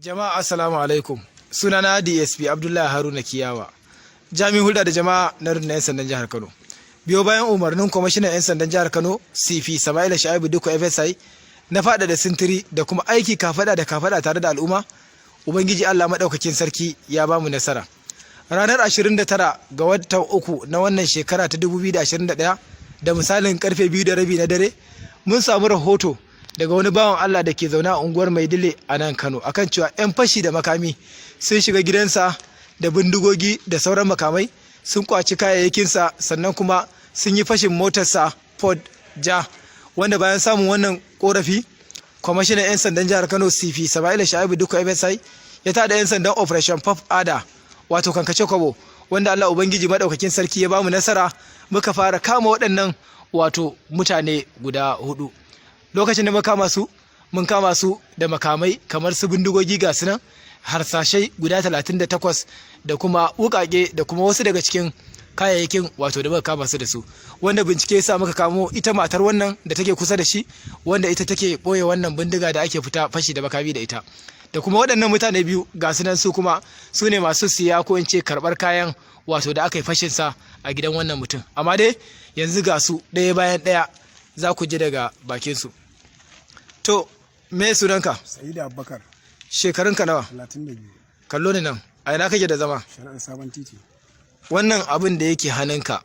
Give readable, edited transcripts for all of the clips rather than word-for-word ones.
Jama'a, assalamu alaikum. Sunana DSP Abdullahi Haruna Kiyawa. Jami'in hulɗa da jama'a na rundunar 'yan sandan jihar Kano. Biyo bayan umarnin kwamishinan 'yan sandan jihar Kano, CP Sama'ila Sha'ibu Dikko FSI, na faɗaɗa sintiri da kuma aiki kafaɗa da kafaɗa tare da al'umma, Ubangiji Allah maɗaukakin sarki ya ba mu nasara. Ranar 29 ga watan uku na wannan shekara ta 2021, da misalin karfe 2:30 na dare, mun samu rahoto daga wani bawan Allah da ke zaune a unguwar Maidile a nan Kano akan cewa 'yan fashi da makami sun shiga gidansa da bindigogi da sauran makamai, sun kwaci kayayyakinsa, sannan kuma sun yi fashin motarsa Ford ja. Wanda bayan samun wannan korafi, kwamishinan 'yan sandan jihar Kano, CP Sama'ila Sha'ibu Dikko FSI, ya tada 'yan sandan Operation Puff Adder, wato kankace kwabo, wanda Allah Ubangiji madaukakin sarki ya bamu nasara muka fara kama waɗannan wato mutane guda hudu. Lokacin da muka kama su, mun kama su da makamai kamar su bindigogi, ga su nan, harsashai guda 38, da kuma wukake, da kuma wasu daga cikin kayayyakin wato da muka kama su da su. Wanda bincike ya sa muka kamo ita matar wannan da take kusa da shi, wanda ita take ɓoye wannan bindiga da ake fita fashi da makami da ita, da kuma waɗannan mutane biyu, ga su nan, su kuma su ne masu siya, ko in ce karɓar kayan wato da aka yi fashin sa a gidan wannan mutum. Amma dai yanzu ga su ɗaya bayan ɗaya, za ku ji daga bakin su. To, me sunanka? Sa'idu Abubakar. Shekarunka nawa? 32. Kallo ni nan. A ina kake da zama? Shari'ar Sabon Titi. Wannan abin da yake hannunka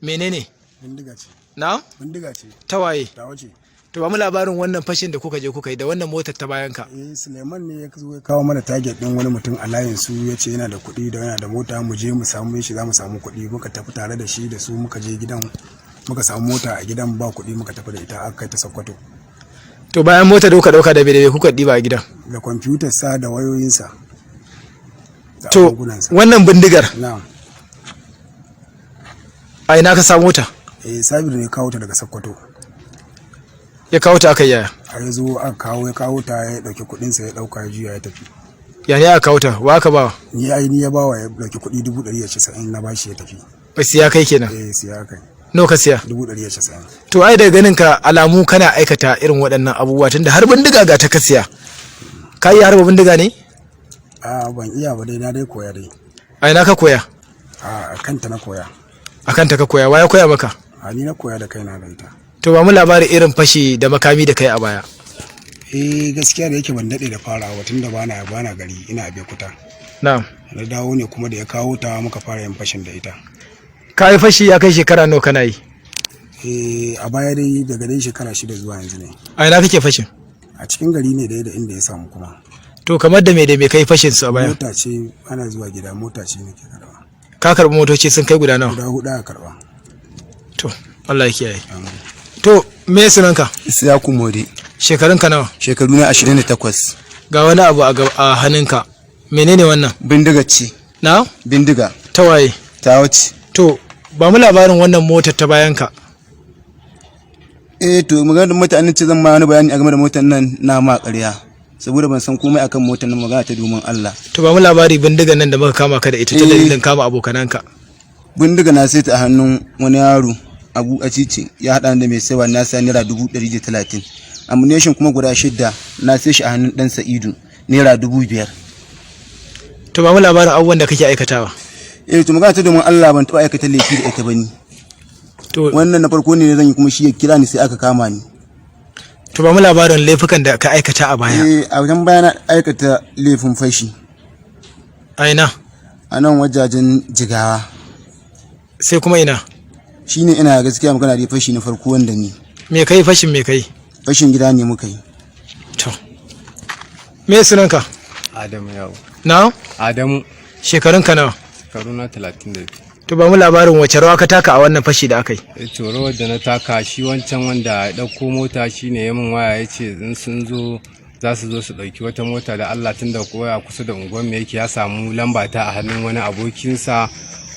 menene? Bindiga ce. Na? Bindiga ce. Ta waye? Tawa ce. To, ba mu labarin wannan fashin da kuka je kuka yi da wannan motar ta bayan ka. Eh, Suleiman ne ya zo ya kawo mana target din wani mutum a layin su, ya ce yana da kuɗi da yana da mota, mu je mu samu shi, za mu samu kuɗi. Muka tafi tare da shi da su, muka je gidan, muka samu mota a gidan, ba kuɗi, muka tafi da ita, aka kai ta Sokoto. To, bayan mota da kuka dauka, da bai kuka ɗiba a gidan? Da kwamfutar sa da wayoyinsa da To, agogunansa. wannan bindigar, Na'am. a ina ka samu ta? Eh, Sabiru ne kawo ta daga Sokoto. Ya kawo ta, aka yaya? A ya zo aka kawo, ya kawo ta, ya ɗauki kuɗinsa, ya ɗauka, ya juya ya tafi. Ya ne aka kawo ta? Wa aka ba? Ni ai ni ya bawa, ya ɗauki kuɗi 190,000 na bashi ya tafi. Bai siya kai kenan? Eh, siya kai. Nawa ka siya? 190,000. To, ai daga ganin ka alamu kana aikata irin waɗannan abubuwa, tunda har bindiga ga ta ka siya. Ka iya harba bindiga ne? A, ban iya ba dai, na dai koya dai. A ina ka koya? A kanta na koya. A kanta ka koya? Wa ya koya maka? A, ni na koya da kaina da ita. To, ba mu labarin irin fashi da makami da kai a baya. Eh, gaskiya da yake ban daɗe da farawa, tunda bana gari, ina Abeokuta. Na dawo ne kuma da ya kawo ta muka fara yin fashin da ita. Ka yi fashi ya kai shekara nawa kana yi? Eh, a baya dai, daga dai shekara 6 zuwa yanzu ne. A ina kake fashin? A cikin gari ne dai da inda ya samu kuma. To, kamar da me kai fashin su a baya? Mota ce, ana zuwa gida, mota ce nake karba. Ka karɓi motoci sun kai guda nawa? Guda hudu aka karba. To, Allah ya kiyaye. Amin. To, me sunanka? Isiyaku Mori. Shekarunka nawa? Shekaru na 28. Ga wani abu a hannunka, menene wannan? Bindiga ce. Na? Bindiga. Ta waye? Ta wuce. To, ba mu labarin wannan motar ta bayanka. Eh, to, maganar mutanen ce zan ma wani bayani a game da motar nan, na ma ƙarya. Saboda ban san komai akan motar nan, magana ta domin Allah. To, ba mu labari bindigan nan da muka kama ka da ita ta Eh. dalilin kama abokananka. Bindiga na sai ta a hannun wani yaro Abu Acici, ya haɗa da mai saiwa, na sa naira 130,000. Ammunition kuma guda shidda na sai shi a hannun ɗan Sa'idu naira 5,000. To, ba mu labarin abubuwan da kake aikatawa. Eh, to, magana ta domin Allah, ban taɓa aikata laifi da ita ba ni. To, Wannan na farko ne zan yi, kuma shi ya kira ni sai aka kama ni. To, ba mu labarin laifukan da ka aikata a baya. Eh, a wajen baya na aikata laifin fashi. A ina? A nan wajajen Jigawa. Sai kuma ina? Shine ina gaskiya magana da fashi na farko wanda ni. Me kai fashin, me kai? Fashin gida ne muka yi. To, me sunanka? Adamu Yau. Na? Adamu. Shekarunka nawa? Shekaru na 32. To, ba mu labarin wace rawa ka taka a wannan fashi da aka yi. E, to, rawar da na taka, shi wancan wanda ya ɗauko mota shi ne ya min waya, ya ce in sun zo za su zo su ɗauki wata mota da Allah, tun da koya kusa da unguwar mu yake, ya samu lamba ta a hannun wani abokinsa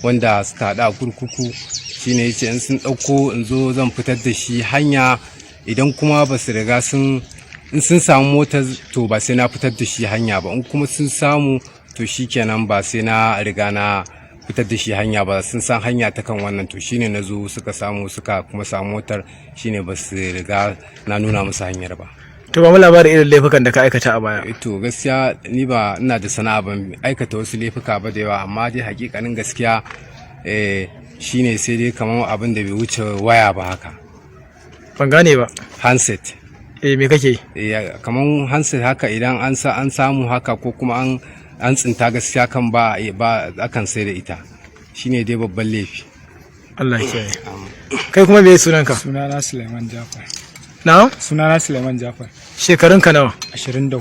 wanda suka haɗu a kurkuku. Shi ne ya ce in sun ɗauko in zo zan fitar da shi hanya, idan kuma ba su riga sun, in sun samu motar to ba sai na fitar da shi hanya ba, in kuma sun samu to shikenan, ba sai na riga na fitar da shi hanya ba, sun san hanya ta kan wannan. To, shine na zo suka samu, suka kuma samu motar, shine ba su riga na nuna musu hanyar ba. To ba mu labarin irin laifukan da ka aikata a baya. To gaskiya ni ba ina da sana'a, ban aikata wasu laifuka ba da yawa, amma dai hakikanin gaskiya shine sai dai kamar abin da bai wuce waya ba haka. Ban gane ba. Handset. Eh, me kake yi? Kamar handset haka, idan an sa an samu haka ko kuma an tsinta, gaskiya kan ba ba akan sai da ita. Shine dai babban laifi. Allah ya kiyaye. Kai kuma me sunanka? Sunana Suleiman Jafar. Na? Sunana Suleiman Jafar. Shekarunka nawa? 24.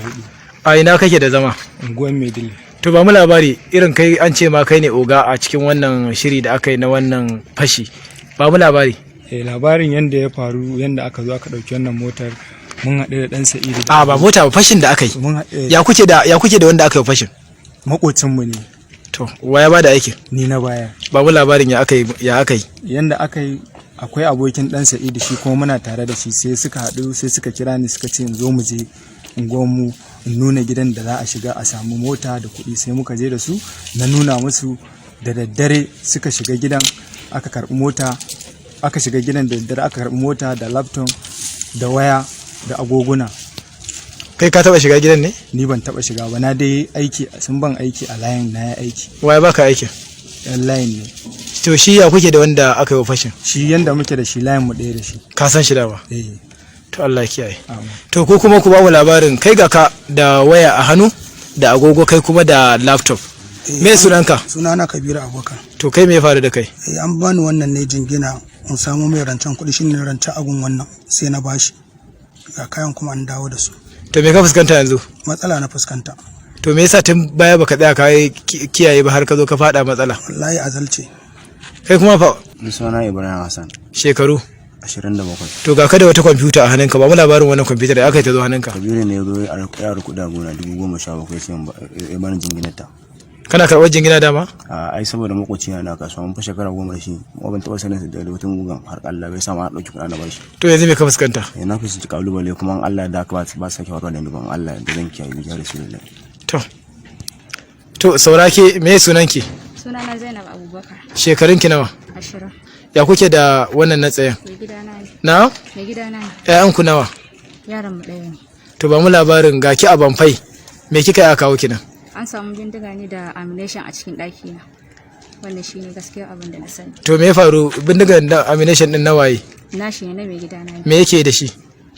A ina kake da zama? Unguwar Maidile. To ba mu labari irin kai, an ce ma kai ne oga a cikin wannan shiri da aka yi na wannan fashi. Ba mu labari. Eh, labarin yadda ya faru, yadda aka zo aka ɗauki wannan motar, mun haɗu da ɗan Sa'idu. A ba mota ba, fashin da aka yi. Mun haɗu. Ya kuke da wanda aka yi fashin? Makocinmu ne. To wa ya bada aikin? Ni na baya. Ba mu labarin ya aka yi, ya aka yi. Yadda aka yi, akwai abokin ɗan Sa'idu, shi kuma muna tare da shi, sai suka haɗu, sai suka kira ni, suka ce in zo mu je unguwarmu in nuna gidan da za a shiga a samu mota da kuɗi. Sai muka je da su, na nuna musu. Da daddare suka shiga gidan, aka karɓi mota. Aka shiga gidan da daddare, aka karɓi mota da laptop da waya da agoguna. Kai ka taba shiga gidan ne? Ni ban taba shiga ba, na dai aiki, sun ban aiki a layin, na yi aiki. Wa ya baka aikin? Yan layin ne. To shi ya kuke da wanda aka yi wa fashin? Shi yanda muke da shi, layin mu ɗaya da shi. Ka san shi dama? Eh. To Allah ya kiyaye. Amin. To ko kuma ku ba mu labarin kai, ga ka da waya a hannu da agogo, kai kuma da laptop. Me sunanka? Sunana Kabiru Abubakar. To kai me ya faru da kai? Eh, an bani wannan ne jingina in samu mai rancen kuɗi, shine rancen agun wannan sai na bashi. Ga kayan kuma an dawo da su. To me ka fuskanta yanzu? Matsala na fuskanta. To me yasa tun baya baka tsaya ka yi kiyaye ba har ka zo ka fada matsala? Wallahi azalce. Kai kuma fa? Ni suna Ibrahim Hassan. Shekaru? 27. To ga ka da wata kwamfuta a hannunka, ba mu labarin wannan kwamfuta da aka yi ta zo hannunka. Kabiru ne ya zo ya yaro kuɗa gona 17,000, sai ya bani jinginarta. Kana karɓar jingina dama? A ai saboda makoci na kasuwa, mun fa shekara 10 da shi, kuma ban taɓa sanin da wata mugan har Allah bai sa ma na ɗauki kuɗa na bashi. To yanzu me ka fuskanta? Eh, na fuskanci kalubale, kuma in Allah da ba ba sake faruwa da ni ban Allah da zan kiyaye bi Rasulullahi. To saurake, me sunanki? Sunana Zainab Abubakar. Shekarunki nawa? 20. Ya kuke da wannan na tsayen? Mai gidana ne. Na? Mai gidana ne. Ƴaƴanku nawa? Yaron mu ɗaya ne. To ba mu labarin, ga ki a Banfai, me kika yi aka kawo ki nan? An samu bindiga ne da ammunition a cikin ɗaki na. Wannan shine gaskiya abin da na sani. To me ya faru? Bindigar da ammunition din nawaye? Nashi ne, na mai gidana ne. Me yake da shi?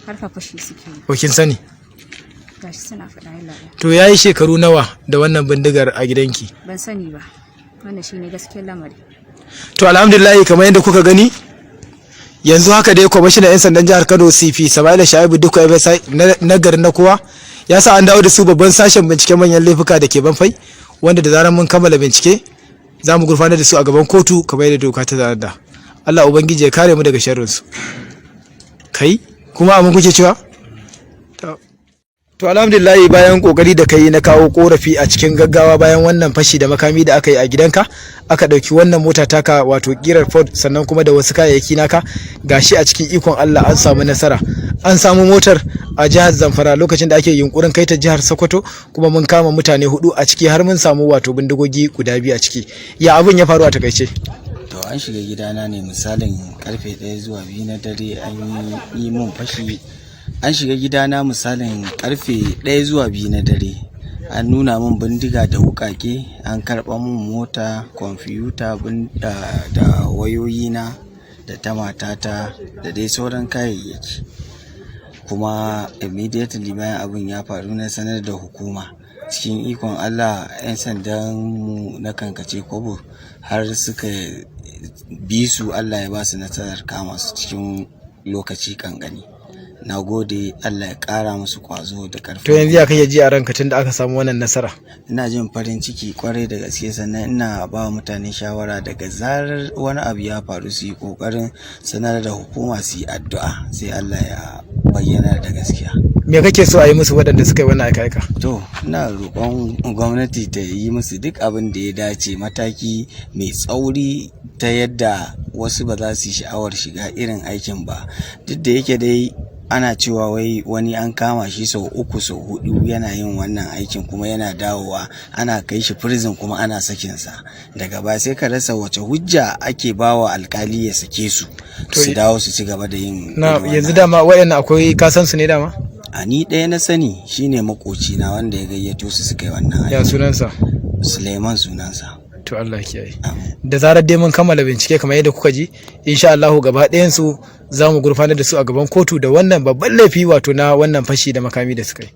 Harka fashi suke yi. Ko kin sani? Gashi suna faɗa, yalla. To yayi shekaru nawa da wannan bindigar a gidanki? Ban sani ba. Wannan shine gaskiyar lamari. To alhamdulillah, kamar yadda kuka gani, yanzu haka dai kwamishinan 'yan sandan jihar Kano CP Sama'ila Shaibu Dikko FSI na garin na kowa ya sa an dawo da su babban sashen binciken manyan laifuka da ke Banfai, wanda da zarar mun kammala bincike za mu gurfanar da su a gaban kotu kamar yadda doka ta tanada. Allah ubangiji ya kare mu daga sharrin su. Kai kuma amin kuke cewa. To alhamdulillah, bayan kokari da kai na kawo korafi a cikin gaggawa bayan wannan fashi da makami da aka yi a gidanka, aka ɗauki wannan mota taka, wato kirar Ford, sannan kuma da wasu kayayyaki naka, gashi a cikin ikon Allah an samu nasara. An samu motar a jihar Zamfara lokacin da ake yunkurin kai ta jihar Sokoto, kuma mun kama mutane hudu a ciki, har mun samu wato bindigogi guda biyu a ciki. Ya abin ya faru a takaice? To an shiga gidana ne misalin karfe 1 zuwa 2 na dare, an yi mun fashi. An shiga gidana misalin karfe 1 zuwa 2 na dare, an nuna min bindiga da wukake, an karɓa mun mota, kwamfuta da wayoyina da ta matata da dai sauran kayayyaki. Kuma immediately bayan abin ya faru na sanar da hukuma. Cikin ikon Allah 'yan sandan mu na Kankace Kwabo har suka bi su, Allah ya ba su nasarar kama su cikin lokaci kankani. Na gode, Allah ya ƙara musu ƙwazo da ƙarfi. To yanzu ya kake ji a ranka tun da aka samu wannan nasara? Ina jin farin ciki kwarai da gaske, sannan ina ba wa mutane shawara, daga zarar wani abu ya faru su yi ƙoƙarin sanar da hukuma, su yi addu'a, sai Allah ya bayyana da gaskiya. Me kake so a yi musu waɗanda suka yi wannan aika-aika? To ina roƙon gwamnati ta yi musu duk abin da ya dace, mataki mai tsauri ta yadda wasu ba za su yi sha'awar shiga irin aikin ba. Duk da yake dai ana cewa wai wani an kama shi sau uku, sau hudu yana yin wannan aikin, kuma yana dawowa, ana kai shi prison kuma ana sakinsa daga baya, sai ka rasa wace hujja ake bawa alkali ya sake su To su dawo su ci gaba da yin Na irin yanzu wannan. dama waɗannan akwai kasan su ne dama? A ni ɗaya na sani, shine makocina wanda ya gayyato su suka yi wannan Ya aiki. sunansa? Suleiman sunansa. To, Allah ya kiyaye. Da zarar dai mun kammala bincike, kamar yadda kuka ji, insha Allah gaba ɗayan su za mu gurfanar da su a gaban kotu da wannan babban laifi, wato na wannan fashi da makami da suka yi.